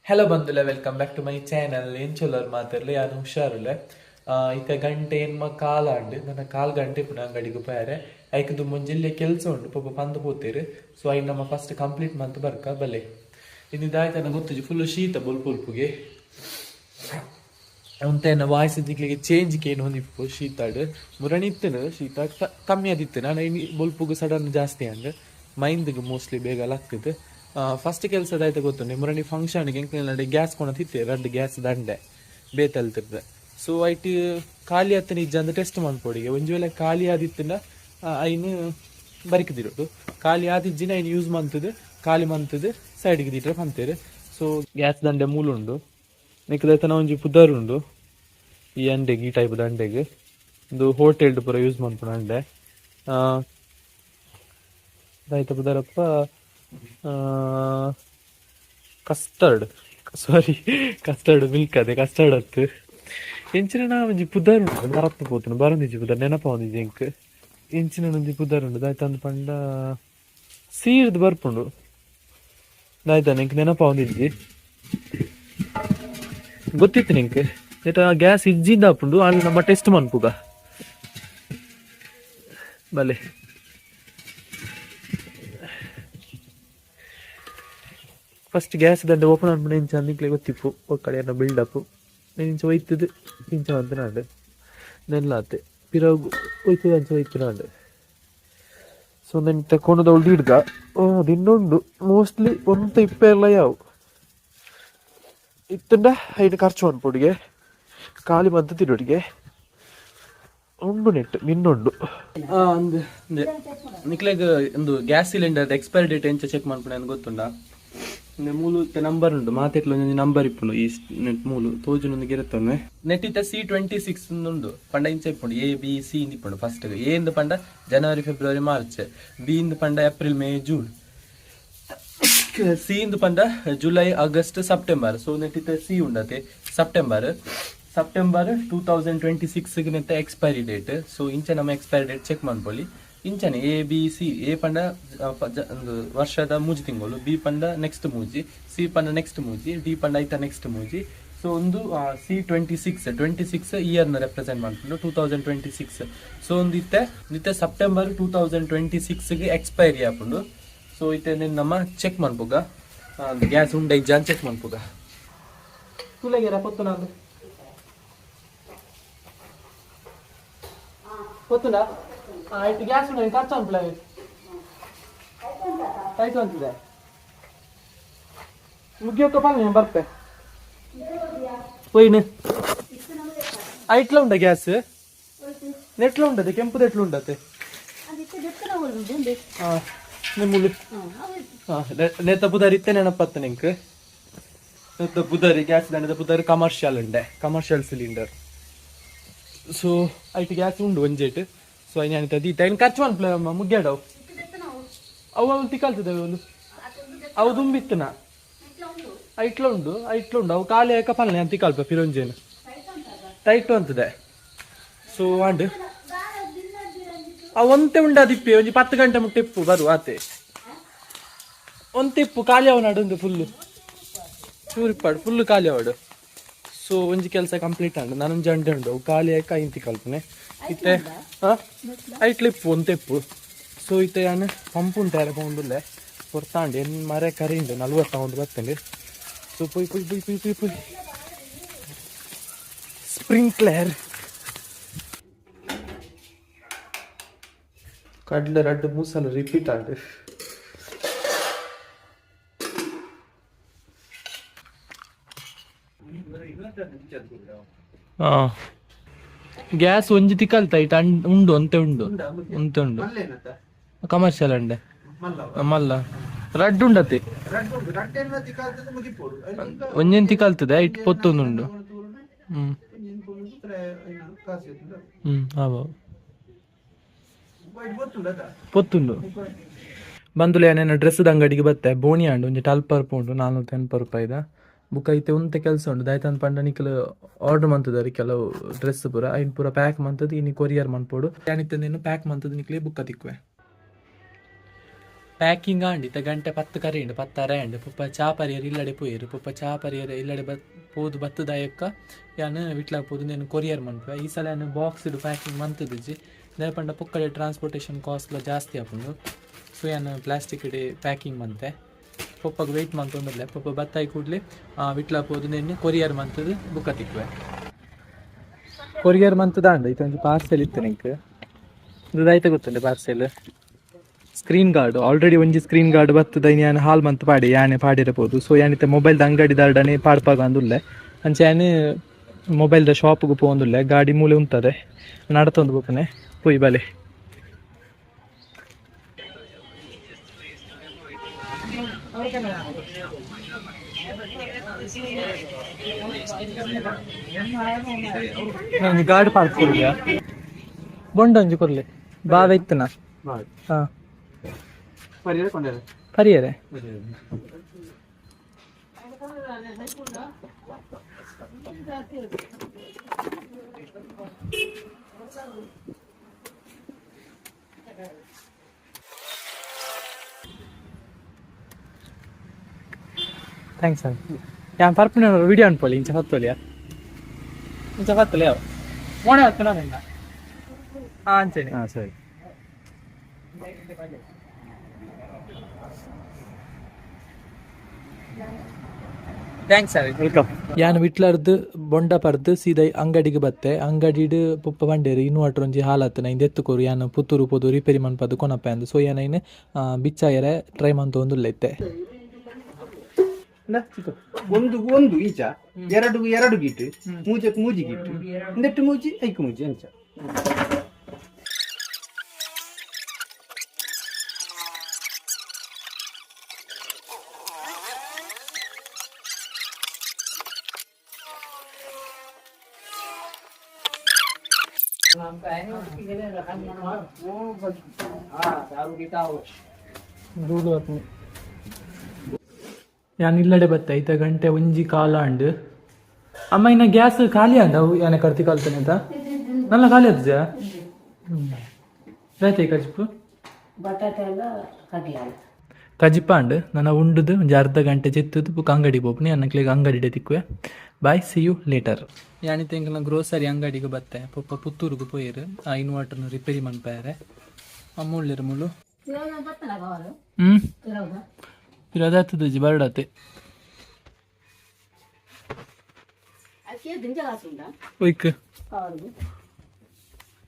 Hello ಬಂದುಲೆ, welcome back to my channel. ಎಂಚೊಲ್ಲರ್ ಮಾತೆರ್ಲ? ಯಾನ್ ಹುಷಾರುಲ್ಲೆ. ಇತ್ತೆ ಗಂಟೆ ಎನ್ಮ ಕಾಲ್ ಆಂಡ್. ನನ್ನ ಕಾಲ್ ಗಂಟೆ ಇಪ್ಪುಂಡು ಅಂಗಡಿಗೆ ಪೋಯರೆ. ಐಕ್ ದುಂಬು ಒಂಜಿ ಎಲ್ಯ ಕೆಲಸ ಉಂಡು, ಪೊಪ್ಪ ಪಂದ್ ಪೋತೆರ್. ಸೊ ಐನ್ ನಮ್ಮ ಫಸ್ಟ್ ಕಂಪ್ಲೀಟ್ ಮಂತ್ ಬರ್ಕ ಬಲೆ. ಇನ್ನು ದಾಯ್ತನ ಗೊತ್ತುಜಿ, ಫುಲ್ ಶೀತ ಬೊಲ್ಪುಲ್ಪುಗೆ. ಉಂತೆನ ವಾಯ್ಸ್ ನಿಕ್ಲೆಗೆ ಚೇಂಜ್ ಕೇನ್ ಹೊಂದಿಪ್ಪು. ಶೀತಾಡ್ ಮುರಣಿ ಇತ್ತನು, ಶೀತ ಕಮ್ಮಿ ಆದಿತ್ತು. ನಾನು ಇನಿ ಬೊಲ್ಪುಗು ಸಡನ್ ಜಾಸ್ತಿ ಆಂಡ್. ಮೈಂದ್ಗ್ ಮೋಸ್ಟ್ಲಿ ಬೇಗ ಲಕ್ಕದು. ಫಸ್ಟ್ ಕೆಲಸದ ಆಯ್ತು ಗೊತ್ತುಂಡು, ಮುರಣಿ ಫಂಕ್ಷನ್ಗೆ ಎಂಕ್ಲೆನ ಗ್ಯಾಸ್ ಕೊನತಿತ್ತೆ, ರಡ್ಡ್ ಗ್ಯಾಸ್ ದಂಡೆ ಬೇತಲ್ತಿರ್ದೆ. ಸೊ ಐಟ್ ಖಾಲಿ ಆತನ ಇಜ್ಜ ಅಂದ್ ಟೆಸ್ಟ್ ಮನ್ಪೊಡಿಗೆ. ಒಂಜಿ ವೇಳೆ ಖಾಲಿ ಆದಿತ್ತಂಡ ಐನ್ ಬರಿಕದಿರೋಡು, ಖಾಲಿ ಆದಿಜ್ಜಿನ ಐನ್ ಯೂಸ್ ಮಂತದು, ಖಾಲಿ ಮಂತದು ಸೈಡ್ಗೆ ದೀಟ್ರೆ ಪಂತೇರು. ಸೊ ಗ್ಯಾಸ್ ದಂಡೆ ಮೂಲುಂಡು. ನಿಕ್ದೈತನ ಒಂಜಿ ಪುದರ್ ಉಂಡು ಈ ಅಂಡೆಗ್, ಈ ಟೈಪ್ ಅಂಡೆಗ್. ಒಂದು ಹೋಟೆಲ್ ಪೂರ ಯೂಸ್ ಮನ್ಪುನ ಅಂಡೆ. ದಾಯ್ತ ಪುದರಪ್ಪ? ಕಸ್ಟರ್ಡ್, ಸಾರಿ, ಕಸ್ಟರ್ಡ್ ಮಿಲ್ಕ್. ಅದೇ ಕಸ್ಟರ್ಡ್ ಅತ್ತು. ಎಂಚಿನ ಒಂಜಿ ಪುದರ್ ಉಂಡು, ಮರತ್ ಪೋತುಂಡು. ಬರೊಂದಿಜ್ಜಿ ಪುದರ್, ನೆನಪಾವೊಂದಿಜ್ಜಿ ಎಂಕ್. ಎಂಚಿನ ಒಂಜಿ ಪುದರ್ ಉಂಡು, ದಾಯ್ತ ಪಂಡ ಸೀರ್ದ್ ಬರ್ಪುಂಡು. ದಾಯ್ತಾನೆ ಎಂಕ್ ನೆನಪಾವೊಂದಿಜ್ಜಿ, ಗೊತ್ತಿತ್ತು ನಿಂಕ್. ಏಟ ಗ್ಯಾಸ್ ಇಜ್ಜಿಂದ ಆಪುಂಡು ಅಲ್ಲಿ, ನಮ್ಮ ಟೆಸ್ಟ್ ಮನ್ಪುಗ ಬಲೆ. ಫಸ್ಟ್ ಗ್ಯಾಸ್ ದಂಡೆ ಓಪನ್ ಅನ್ಪುಂಡು ಇಂಚ ನಿಕ್ಲೆ ಗೊತ್ತಿಪ್ಪು. ಒಕ್ಕಡೆ ಬಿಲ್ಡಪ್ ಇಂಚ ಒಯ್ತದು, ಇಂಚ ಮಂತನಾಂಡ್ ನೆಲ್ಲಾತೆ ಪಿರವು ಒಯ್ತದ, ಅಂಚ ಒಯ್ತನಾಂಡ್. ಸೊ ನೆನ್ ತಕೊಂಡದವಳು ಹಿಡ್ಗ ದಿನ್ನೊಂಡು ಮೋಸ್ಟ್ಲಿ ಒಂತ ಇಪ್ಪೆಲ್ಲ ಯಾವು ಇತ್ತಂಡ ಐಟ್ ಖರ್ಚು ಮನ್ಪೊಡಿಗೆ, ಖಾಲಿ ಮಂತ್ ತಿನ್ನೊಡಿಗೆ. ಉಂಡು ನೆಟ್ ನಿನ್ನುಂಡು. ಅಂದ್ ನಿಕ್ಲೆಗ್ ಒಂದು ಗ್ಯಾಸ್ ಸಿಲಿಂಡರ್ ಎಕ್ಸ್ಪೈರಿ ಡೇಟ್ ಎಂಚ ಚೆಕ್ ಮನ್ಪುನೆ ಅಂತ ಗೊತ್ತುಂಡಾ? ಮೂಲು ನಂಬರ್ ಉಂಡು, ಮಾತೆಟ್ಲ ಒಂಜೊಂಜಿ ನಂಬರ್ ಇಪ್ಪುಂಡು. ಈ ನೆಟ್ ಮೂಲು ತೋಜುನೊಂದು ಗಿರತ್ತೊಂದೆ. ನೆಟ್ ಇತ್ತ ಸಿ 26 ಉಂಡು ಪಂಡ ಇಂಚ ಇಪ್ಪುಂಡು. ಎ ಬಿ ಸಿ ಇಂದ್ ಇಪ್ಪುಂಡು. ಫಸ್ಟ್ ಎ ಇಂದ್ ಪಂಡ ಜನವರಿ, ಫೆಬ್ರವರಿ, ಮಾರ್ಚ್. ಬಿ ಇಂದ್ ಪಂಡ ಏಪ್ರಿಲ್, ಮೇ, ಜೂನ್. ಸಿ ಇಂದ್ ಪಂಡ ಜುಲೈ, ಆಗಸ್ಟ್, ಸೆಪ್ಟೆಂಬರ್. ಸೊ ನೆಟ್ ಇತ್ತ ಸಿ ಉಂಡತೆ, ಸೆಪ್ಟೆಂಬರ್. ಸೆಪ್ಟೆಂಬರ್ 2026 ನೆತ್ತ ಎಕ್ಸ್ಪೈರಿ ಡೇಟ್. ಸೊ ಇಂಚ ನಮ್ಮ ಎಕ್ಸ್ಪೈರಿ ಡೇಟ್ ಚೆಕ್ ಮನ್ಪೊಲಿ ಇಂಚನೆ. ಎ ಬಿ ಸಿ, ಎ ಪಂಡ ಒಂದು ವರ್ಷದ ಮೂಜಿ ತಿಂಗಳು, ಬಿ ಪಂಡ ನೆಕ್ಸ್ಟ್ ಮೂಜಿ, ಸಿ ಪಂಡ ನೆಕ್ಸ್ಟ್ ಮೂಜಿ, ಡಿ ಪಂಡ ಐತ ನೆಕ್ಸ್ಟ್ ಮೂಜಿ. ಸೊ ಒಂದು ಸಿ 26, 26 ಇಯರ್ನ ರೆಪ್ರೆಸೆಂಟ್ ಮಾಡ್ಕೊಂಡು 2026. ಸೊ ಒಂದು ಇತ್ತೆ ಇತ್ತೆ ಸೆಪ್ಟೆಂಬರ್ 2026ಗೆ ಎಕ್ಸ್ಪೈರಿ ಆಪುಂಡು. ಸೊ ಇತ್ತೆ ನಮ್ಮ ಚೆಕ್ ಮನ್ಪುಗ, ಗ್ಯಾಸ್ ಉಂಡ ಇಜ್ಜಾನ್ ಚೆಕ್ ಮನ್ಪುಗ. ತುಲೆಗೆರ ಪೊತ್ತು ನಂದು ಗೊತ್ತುಂಡ? ಆಯ್ತು, ಗ್ಯಾಸ್ ಉಂಡ, ಖರ್ಚು ಅನ್ಪಲ ಆಯ್ತು ಅಂತಿದೆ. ಮುಗಿಯೋಕ ಪಾಲ್ ಬರ್ಪೆ ಪೋಯಿನ. ಐಟ್ಲ ಉಂಡ ಗ್ಯಾಸ್ ನೆಟ್ಲ ಉಂಡದೆ, ಕೆಂಪು ಎಟ್ಲ ಉಂಡತೆ. ನಿಮ್ಮುಲು ನೇತ ಪುದರ್ ಇತ್ತೆ ನೆನಪತ್ತ ನಿಂಕ್? ನೇತ ಪುದರ್, ಗ್ಯಾಸ್ ದಂಡದ ಪುದರ್ ಕಮರ್ಷಿಯಲ್ ಉಂಡೆ, ಕಮರ್ಷಿಯಲ್ ಸಿಲಿಂಡರ್. ಸೊ ಐಟ್ ಗ್ಯಾಸ್ ಉಂಡು ಒಂಜೇಟ್. ಸೊ ಐನ್ ಅನಿತ ದೀತ ಐನ್ ಖರ್ಚು ಮನ್ಪುಲೆ ಮುಗ್ಯಾಡವು. ಅವು ಅವು ತಿಕಲ್ತದೆ ಅವು. ಅವು ದುಂಬಿತ್ತನ ಐಟ್ಲ ಉಂಡು, ಐಟ್ಲ ಉಂಡು. ಅವು ಖಾಲಿ ಆಯ್ಕ ಪಲ್ಲೆ ಅಂತ ತಿಕಲ್ಪ ಫಿರೊಂಜೇನು ಟೈಟ್ ಅಂತದೆ. ಸೊ ಆಂಡ್ ಅವು ಒಂತೆ ಉಂಡ ದಿಪ್ಪಿ ಒಂಜಿ 10 ಗಂಟೆ ಮುಟ್ಟ ಇಪ್ಪು ಬರು ಆತೆ. ಒಂತೆ ಇಪ್ಪು, ಖಾಲಿ ಅವ ನಡುಂದು ಫುಲ್ಲು ಚೂರಿಪ್ಪಾಡು, ಫುಲ್ ಖಾಲಿ ಅವಡು. ಸೊ ಒಂಜಿ ಕೆಲಸ ಕಂಪ್ಲೀಟ್ ಆಂಡ್. ನಾನೊಂಜಿ ಅಂಡೆ ಉಂಡು, ಅವು ಖಾಲಿ ಆಯ್ಕ ಐನ್ ತಿಕಲ್ಪನೆ ಇತ್ತೆ. ಹಾ, ಐಟ್ಲ ಇಪ್ಪು, ಒಂತೆ ಇಪ್ಪು. ಸೊ ಇತ್ತೆ ಯಾನ್ ಪಂಪ್ ಉಂಟು ಯಾರ ಪೋಂದುಲ್ಲೆ ಪೊರ್ತಾಂಡ್. ಎನ್ ಮರೆ ಕರಿಂಡು 40 ಒಂದು ಬತ್ತಂಡು. ಸೊ ಪೊಯ್ ಪೊಯ್ ಪೊಯ್ ಪೊಯ್ ಪೊಯ್ ಪೊಯ್. ಸ್ಪ್ರಿಂಕ್ಲರ್ ಕಡ್ಲೆ ರಡ್ಡ್ ಮೂಸಲ ರಿಪೀಟ್ ಆಂಡ್. ಗ್ಯಾಸ್ ಒಂಜಿ ತಿಕಲ್ತ ಐಟ್ ಉಂಡು, ಒಂತೆ ಉಂಡು, ಒಂತೆ ಉಂಡು. ಕಮರ್ಷಿಯಲ್ ಅಂಡೆ ಮಲ್ಲ ರಡ್ಡ್ ಉಂಡತೆ. ಒಂಜೆನ್ ತಿಕಲ್ತದೆ, ಐಟ್ ಪೊತ್ತೊಂದುಂಡು. ಹ್ಮ್ ಹ್ಮ್ ಆವ ಪೊತ್ತುಂಡು. ಬಂದುಲೆ, ಏನೇನು ಡ್ರೆಸ್ ಅಂಗಡಿಗೆ ಬತ್ತೆ. ಬೋಣಿ ಆಂಡ್, ಒಂಜಿ ಟಲ್ಪರ್ ಪೋಂಡು, 480 ರೂಪಾಯಿದ. ಬುಕ್ಕ ಐತೆ ಒಂತೆ ಕೆಲಸ ಉಂಡು. ದಾಯ್ತಂದ್ ಪಂಡ ನಿಕಲ್ ಆರ್ಡರ್ ಮಂತುದಾರಿ ಕೆಲವು ಡ್ರೆಸ್ ಪೂರ. ಐನ್ ಪೂರ ಪ್ಯಾಕ್ ಮಂತದ್ದು ಇನಿ ಕೊರಿಯರ್ ಮನ್ಪೊಡು. ಯಾನಿತ್ತಂದೇನು ಪ್ಯಾಕ್ ಮಂತದ್ದು ನಿಕ್ಲೆ ಬುಕ್ಕ ತಿಕ್ಕುವೆ. ಪ್ಯಾಕಿಂಗ್ ಆಂಡ್ ಇತ್ತ ಗಂಟೆ 10 ಕರೆಂಡು 10:30 ಆಂಡ್ ಪೊಪ್ಪ ಚಾ ಪರಿಯರ್ ಇಲ್ಲಡೆ ಪೋಯೆರು ಪೊಪ್ಪ ಚಾ ಪರಿಯರ್ ಇಲ್ಲಡೆ ಪೋದು ಬತ್ತದಾಯಕ್ಕ ಯಾನ್ ವಿಟ್ಲ ಪೋದು నేను ಕೊರಿಯರ್ ಮನ್ಪುವೆ ಈ ಸಲ ಯಾನ್ ಬಾಕ್ಸ್ ಪ್ಯಾಕಿಂಗ್ ಮಂತುದಿಜ್ಜಿ ದಾಯೆ ಪಂಡ ಪೊಕ್ಕಡೆ ಟ್ರಾನ್ಸ್ಪೋರ್ಟೇಷನ್ ಕಾಸ್ಟ್ಲ ಜಾಸ್ತಿ ಆಪುಂಡು ಸೊ ಯಾನ್ ಪ್ಲಾಸ್ಟಿಕ್ ಇಡೆ ಪ್ಯಾಕಿಂಗ್ ಮಂತೆ ಪೊಪ್ಪಗ್ ವೆಯ್ಟ್ ಮಂತೊಂದುಲ್ಲೆ ಪೊಪ್ಪ ಬತ್ತಾಯಿ ಕೂಡ್ಲೆ ವಿಟ್ಲ ಪೋದು నేను ಕೊರಿಯರ್ ಮಂತುದು ಬುಕ್ಕ ತಿಕ್ಕುವೆ ಕೊರಿಯರ್ ಮಂತುದಾಂಡ್ ಇತ್ತೊಂಜಿ ಪಾರ್ಸೆಲ್ ಇತ್ತು ನಿಂಕ್ ಇದು ಗೊತ್ತುಂಡೆ ಪಾರ್ಸೆಲ್ ಸ್ಕ್ರೀನ್ ಗಾರ್ಡ್ ಆಲ್ರೆಡಿ ಒಂಜಿ ಸ್ಕ್ರೀನ್ ಗಾರ್ಡ್ ಬತ್ತದ ಯಾನ್ ಹಾಲ್ ಮಂತ್ ಪಾಡಿ ಯಾನೆ ಪಾಡಿರಬಹುದು ಸೊ ಯಾನಿತ್ತೆ ಮೊಬೈಲ್ ದ ಅಂಗಡಿ ದಾರ್ಡನೆ ಪಾಡ್ಪಾಗ ಅಂದುಲ್ಲೆ ಅಂಚೆ ಯಾನೆ ಮೊಬೈಲ್ ದ ಶಾಪ್ಗೆ ಪೋಂದುಲ್ಲೆ ಗಾಡಿ ಮೂಲೆ ಉಂತದೆ ನಡತೊಂದು ಪೋಪನೆ ಪೋಯಿ ಬಲೆ ಒಂಜಿ ಗಾರ್ಡ್ ಪಾರ್ಕ್ ಕೊರ್ಲಿಯಾ ಬೊಂಡ ಒಂಜಿ ಕೊರ್ಲೆ ಬಾವೆ ಇತ್ತನ ಹಾ ಪರಿಯರೆ thanks sir ಯಾನ್ ಪರ್ಪುನ ವಿಡಿಯೋ ಅನ್ಪೊಲಿ ಇಂಚ ಫತ್ತೊಲಿಯಾ ಇಂಚ ಫತ್ತೊಲಿ ಅವ ಮೋಣೆ ಹತ್ತುನ ನಿನ್ನ ಹಾಂ ಅಂಚೆನೆ ಹಾಂ ಸರಿ thanks sir welcome ಯಾನ್ ವಿಟ್ಲರ್ದು ಬೊಂಡ ಪರ್ದು ಸೀದಾ ಅಂಗಡಿಗೆ ಬತ್ತೆ ಅಂಗಡಿಡ್ ಪೊಪ್ಪ ಬಂಡೇರು ಇನ್ವರ್ಟರ್ ಒಂಜಿ ಹಾಲತ್ತನ ಇಂದ ಎತ್ತುಕೋರು ಯಾನ್ ಪುತ್ತೂರು ಪೋದು ರಿಪೇರಿ ಮನ್ಪದು ಕೊನಪ್ಪೆ ಅಂದು ಸೊ ಯಾನ್ ಐನ್ ಬಿಚ್ಚಾಯರೆ ಟ್ರೈ ಮಂತೊಂದುಲ್ಲ ಇತ್ತೆ ಒಂದು ಒಂದು ಈಚ ಎರಡು ಎರಡು ಗೀಟ್ ಮೂಜಕ್ ಮೂಜಿ ಗೀಟ್ ಒಂದೆಟ್ಟು ಮೂಜಿ ಐಕು ಮೂಜಿ ಅಂಚ ಯಾನ್ ಇಲ್ಲಡೆ ಬತ್ತೆ ಐತ ಗಂಟೆ ಒಂಜಿ ಕಾಲ ಅಂಡ್ ಅಮ್ಮ ಇನ್ನ ಗ್ಯಾಸ್ ಖಾಲಿ ಅಂದ ಅವು ಯಾನೆ ಕರ್ತಿ ಕಾಲ್ತಾನೆ ಅಂತ ನಲ್ಲ ಖಾಲಿ ಆತಜ ಆಯ್ತಾ ಕಜಿಪು ಬಟಾಟೆ ಎಲ್ಲ ಕಡ್ಲೆ ಕಜಿಪ ಅಂಡ್ ನನ್ನ ಉಂಡುದು ಒಂಜಿ ಅರ್ಧ ಗಂಟೆ ಜೆತ್ತದು ಬುಕ್ ಅಂಗಡಿ ಪೋಪುನಿ ಅನ್ನಕ್ಲೆಗ್ ಅಂಗಡಿ ತಿಕ್ಕುವೆ ಬಾಯ್ ಸಿ you later ಯಾನಿತ್ತೆ ಎಂಕಲ್ನ ಗ್ರೋಸರಿ ಅಂಗಡಿಗೆ ಬತ್ತೆ ಪೊಪ್ಪ ಪುತ್ತೂರುಗು ಪೋಯೆರು ಆ ಇನ್ವರ್ಟರ್ನ ರಿಪೇರಿ ಮನ್ಪಾಯರೆ ಅಮ್ಮುಳ್ಳಿರು ಮುಳ್ಳು ಹ್ಮ್ ಇರೋದಾಗ್ತದೆ ಬರಡತ್ತೆ ಒಯ್ಕ್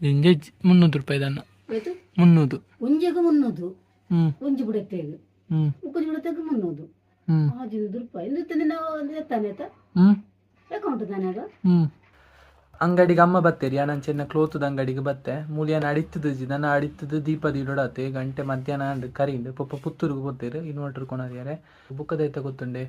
ಜಿಂಜೆ 300 ರೂಪಾಯಿ ದನ್ನ 300 ಒಂಜಿಗೆ 300 ಹ್ಮ್ ಒಂಜಿ ಬುಡತ್ತೆಗ್ ಹ್ಮ್ ಒಂಜಿ ಬುಡತ್ತೆಗ್ 300 ಹ್ಮ್ 500 ರೂಪಾಯಿ ನಿನ್ನ ತಾನೆ ಹ್ಮ್ ಅಕೌಂಟ್ ತಾನೆ ಅದು ಹ್ಮ್ ಅಂಗಡಿಗೆ ಅಮ್ಮ ಬತ್ತೇರಿ ಯಾನಂಚೆ ಚೆನ್ನ ಕ್ಲೋತದ ಅಂಗಡಿಗೆ ಬತ್ತೆ ಮೂಲಿಯಾನ ಅಡಿತ್ತದ ನನ್ನ ಅಡಿತ್ತದ ದೀಪ ದೀಡೋಡಾತೆ ಗಂಟೆ ಮಧ್ಯಾಹ್ನ ಅಂಡ್ ಕರಿಂಡು ಪೊಪ್ಪ ಪುತ್ತೂರಿಗೆ ಪೋತೇರು ಇನ್ವರ್ಟರ್ ಕೊನರಿಯಾರೆ ಬುಕ್ಕದೈತ ಗೊತ್ತುಂಡೆ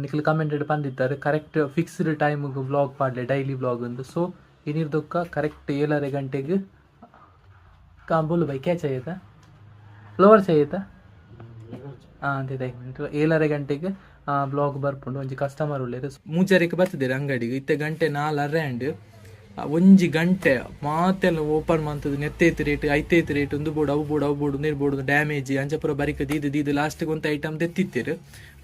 ನಿಖಲ್ ಕಮೆಂಟೆಡ್ ಪಂದಿತ್ತಾರೆ ಕರೆಕ್ಟ್ ಫಿಕ್ಸ್ಡ್ ಟೈಮಿಗೆ ವ್ಲಾಗ್ ಪಾಡ್ಲೆ ಡೈಲಿ ವ್ಲಾಗ್ ಒಂದು ಸೊ ಏನಿರ್ದೊಕ್ಕ ಕರೆಕ್ಟ್ 7:30 ಗಂಟೆಗೆ ಬೋಲು ಬೈ ಕ್ಯಾ चाहिए था ಫ್ಲವರ್ चाहिए था ಹಾಂ ಅದೇ 1 ಮಿನಿಟ್ 7:30 ಗಂಟೆಗೆ ಬ್ಲಾಗ್ ಬರ್ಪುಂಡು ಒಂಜಿ ಕಸ್ಟಮರ್ ಉಳ್ಳೇರು ಮೂಜರೆಗೆ ಬರ್ತದೆ ಅಂಗಡಿಗೆ ಇತ್ತೆ ಗಂಟೆ 4:30 ಅಂಡ್ ಒಂಜಿ ಗಂಟೆ ಮಾತೆಲ್ಲ ಓಪನ್ ಮಂತದ್ದು ನೆತ್ತೈತು ರೇಟ್ ಐತೈತು ರೇಟ್ ಒಂದು ಬೋರ್ಡ್ ಅವು ಬೋರ್ಡ್ ಅವು ಬೋರ್ಡ್ ನೀರು ಬೋರ್ಡ್ ಡ್ಯಾಮೇಜ್ ಅಂಚಪುರ ಬರಿಕ ದೀದು ದೀದು ಲಾಸ್ಟ್ಗೆ ಒಂದು ಐಟಮ್ ದೆತ್ತಿತ್ತೀರು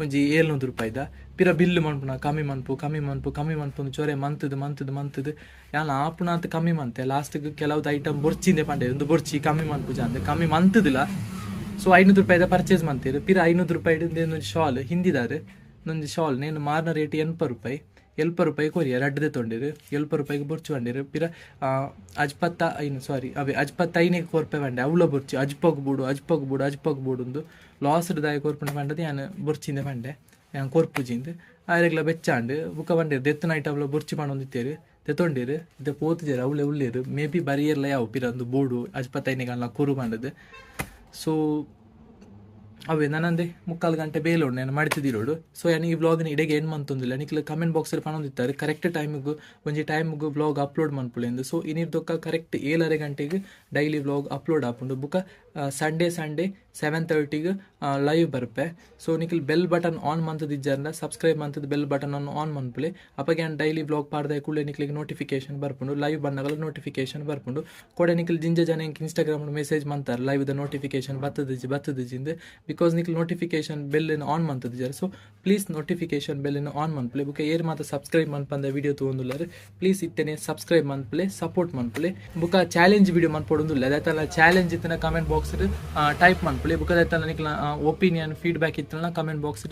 ಒಂಜಿ 700 ರೂಪಾಯಿದ ಪಿರ ಬಿಲ್ಲು ಮನ್ಪುನ ಕಮ್ಮಿ ಮನ್ಪು ಕಮ್ಮಿ ಮನ್ಪು ಕಮ್ಮಿ ಮನ್ಪು ಚೊರೆ ಮಂತದು ಮಂತದು ಮಂತದು ಯಾನ್ ಆಪುನ ಅಂತ ಕಮ್ಮಿ ಮಂತೆ ಲಾಸ್ಟ್ಗೆ ಕೆಲವ್ದು ಐಟಮ್ ಬೊರ್ಚಿಂದೆ ಪಂಡೆ ಒಂದು ಬೊರ್ಚಿ ಕಮ್ಮಿ ಮನ್ಪು ಜಾಂದೆ ಕಮ್ಮಿ ಮಂತದಿಲ್ಲ ಸೊ 500 ರೂಪಾಯಿದ ಪರ್ಚೇಸ್ ಮಂತೀರು ಪಿರ 500 ರೂಪಾಯಿ ಒಂಜಿ ಶಾಲ್ ಹಿಂದಿದಾರು ಒಂಜಿ ಶಾಲ್ ನೇನು ಮಾರ್ನ ರೇಟ್ 80 ರೂಪಾಯಿ 70 ರೂಪಾಯಿ ಕೊರಿಯ ರಡ್ಡದೆ ತೊಂಡಿರು 70 ರೂಪಾಯಿಗೆ ಬೊರ್ಚು ಬಂಡಿರು ಪಿರ ಅಜ್ಪತ್ತ ಐನು ಸಾರಿ ಅವೇ ಅಜ್ಪತ್ತ ಐನಿಗೆ ಕೊರ್ಪೆ ಬಂಡೆ ಅವಳ ಬೊರ್ಚು ಅಜ್ಪಗ್ ಬೂಡು ಅಜ್ಪಗ್ ಬೂಡು ಅಜ್ಪಗ್ ಬೂಡುಂದು ಲಾಸ್ ದಾಯ ಕೊರ್ಪುಣ ಪಂಡದು ಯಾನ್ ಬೊರ್ಚಿಂದೆ ಪಂಡೆ ಯಾನ್ ಕೊರ್ಪುಜಿಂದು ಆರೆಗ್ಲ ಬೆಚ್ಚಾಂಡು ಬುಕ್ಕ ಬಂಡಿರು ದೆತ್ತು ನೈಟ್ ಅವಳ ಬೊರ್ಚಿ ಪಂಡೊಂದಿತ್ತೇರು ದೆತ್ತೊಂಡಿರು ಇತ್ತೆ ಪೋತುಜೆರು ಅವಳೆ ಉಳ್ಳೇರು ಮೇ ಬಿ ಬರಿಯರ್ಲ ಯಾವ ಪಿರ ಒಂದು ಬೋಡು ಅಜ್ಪತ್ತ ಐನಿಗೆ ಅಲ್ಲ ಕೊರು ಪಂಡದು ಸೊ ಅವೇ ನಾನಂದೆ 3/4 ಗಂಟೆ ಬೇಲೋಡು ನಾನು ಮಡಿತಿದಿರೋಡು ಸೊ ಯಾನ್ ಈ ವ್ಲಾಗ್ನ ಇಡೆಗೆ ಏನು ಮಂತೊಂದಿಲ್ಲ ನಿಕ್ಲ ಕಮೆಂಟ್ ಬಾಕ್ಸಲ್ಲಿ ಪನೊಂದಿತ್ತಾರೆ ಕರೆಕ್ಟ್ ಟೈಮಿಗೆ ಒಂಜಿ ಟೈಮಿಗೆ ವ್ಲಾಗ್ ಅಪ್ಲೋಡ್ ಮನ್ಪುಲೆಂದು ಸೊ ಇನ್ನಿರ್ದೊಕ್ಕ ಕರೆಕ್ಟ್ 7:30 ಗಂಟೆಗೆ ಡೈಲಿ ವ್ಲಾಗ್ ಅಪ್ಲೋಡ್ ಆಪುಂಡು ಬುಕ್ಕ ಸಂಡೇ ಸಂಡೇ 7:30ಗ್ ಲೈವ್ ಬರ್ಪೆ. ಸೊ ನಿಕಲ್ ಬೆಲ್ ಬಟನ್ ಆನ್ ಮಂತುದಿಜ್ಜಾರ್ಂಡ ಸಬ್ಸ್ಕ್ರೈಬ್ ಮಂತುದು ಬೆಲ್ ಬಟನ್ ಆನ್ ಮನ್ಪುಲೆ. ಅಪಗ ಯಾನ್ ಡೈಲಿ ವ್ಲಾಗ್ ಪಾಡ್ದೆ ಕೂಡ್ಲೆ ನಿಕ್ಲೆಗ್ ನೋಟಿಫಿಕೇಶನ್ ಬರ್ಪುಂಡು, ಲೈವ್ ಬನ್ನಗಲ ನೋಟಿಫಿಕೇಶನ್ ಬರ್ಪುಂಡು. ಕೊಡೆ ನಿಕಲ್ ಜಿಂಜ ಜನ ಎಂಕ್ ಇನ್ಸ್ಟಾಗ್ರಾಮ್ ಮೆಸೇಜ್ ಮಂತಾರ್, ಲೈವ್ ದ ನೋಟಿಫಿಕೇಶನ್ ಬತ್ತದಿಜ್ಜಿ ಬತ್ತದಿಜ್ಜಿಂದ್, because ನಿಕಲ್ ನೋಟಿಫಿಕೇಶನ್ ಬೆಲ್ ಆನ್ ಮಂತುದಿಜರ್. So please notification bell on ಮನ್ಪುಲೆ. ಬುಕ ಏರ್ ಮಾತ ಸಬ್ಸ್ಕ್ರೈಬ್ ಮನ್ಪಂದ ವಿಡಿಯೋ ತೂವೊಂದುಲ್ಲೆರ್, ಪ್ಲೀಸ್ ಇತ್ತೆನೆ ಸಬ್ಸ್ಕ್ರೈಬ್ ಮನ್ಪುಲೆ, ಸಪೋರ್ಟ್ ಮನ್ಪುಲೆ. ಬುಕ ಚಾಲೆಂಜ್ ವಿಡಿಯೋ ಮನ್ಪೊಡುಂದುಲ್ಲೆ, ದಾಯ್ತಲ ಚಾಲೆಂಜ್ ಇತ್ತಿನ ಕಮೆಂಟ್ ಬಾಕ್ಸ್ ಟೈಪ್ ಮನ್ಪುಲೆ. ಬುಕ ದಾಯ್ತಲ ನಿಕ್ಲ ಒಪಿನಿಯನ್ ಫೀಡ್ಬ್ಯಾಕ್ ಇತ್ತಿನ ಕಮೆಂಟ್ ಬಾಕ್ಸ್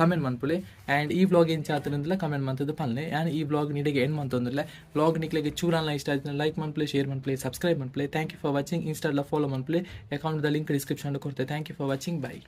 ಕಮೆಂಟ್ ಮನ್ಪುಲೆ. ಆ್ಯಂಡ್ ಈ ವ್ಲಾಗ್ ಎಂಚ ಆತುಂಡುಂದುಲ ಕಮೆಂಟ್ ಮಂತುದು ಪನ್ಲೆ. ಯಾನ್ ಈ ವ್ಲಾಗ್ ನಿಡೆಗೆ ಎಂಡ್ ಮಂತೊಂದುಲ್ಲೆ. ವ್ಲಾಗ್ ನಿಕ್ಲೆಗ್ ಚೂರಾನ್ಲ ಇಷ್ಟ ಆಯ್ತು ಲೈಕ್ ಮನ್ಪುಲೆ, ಶೇರ್ ಮನ್ಪುಲೆ, ಸಬ್ಸ್ಕ್ರೈಬ್ ಮನ್ಪುಲೆ. Thank you for watching. ಇನ್ಸ್ಟಾಲ follow ಮನ್ಪುಲೆ, ಅಕೌಂಟ್ the link description ಕೊರ್ತೆ. Thank you for watching, bye.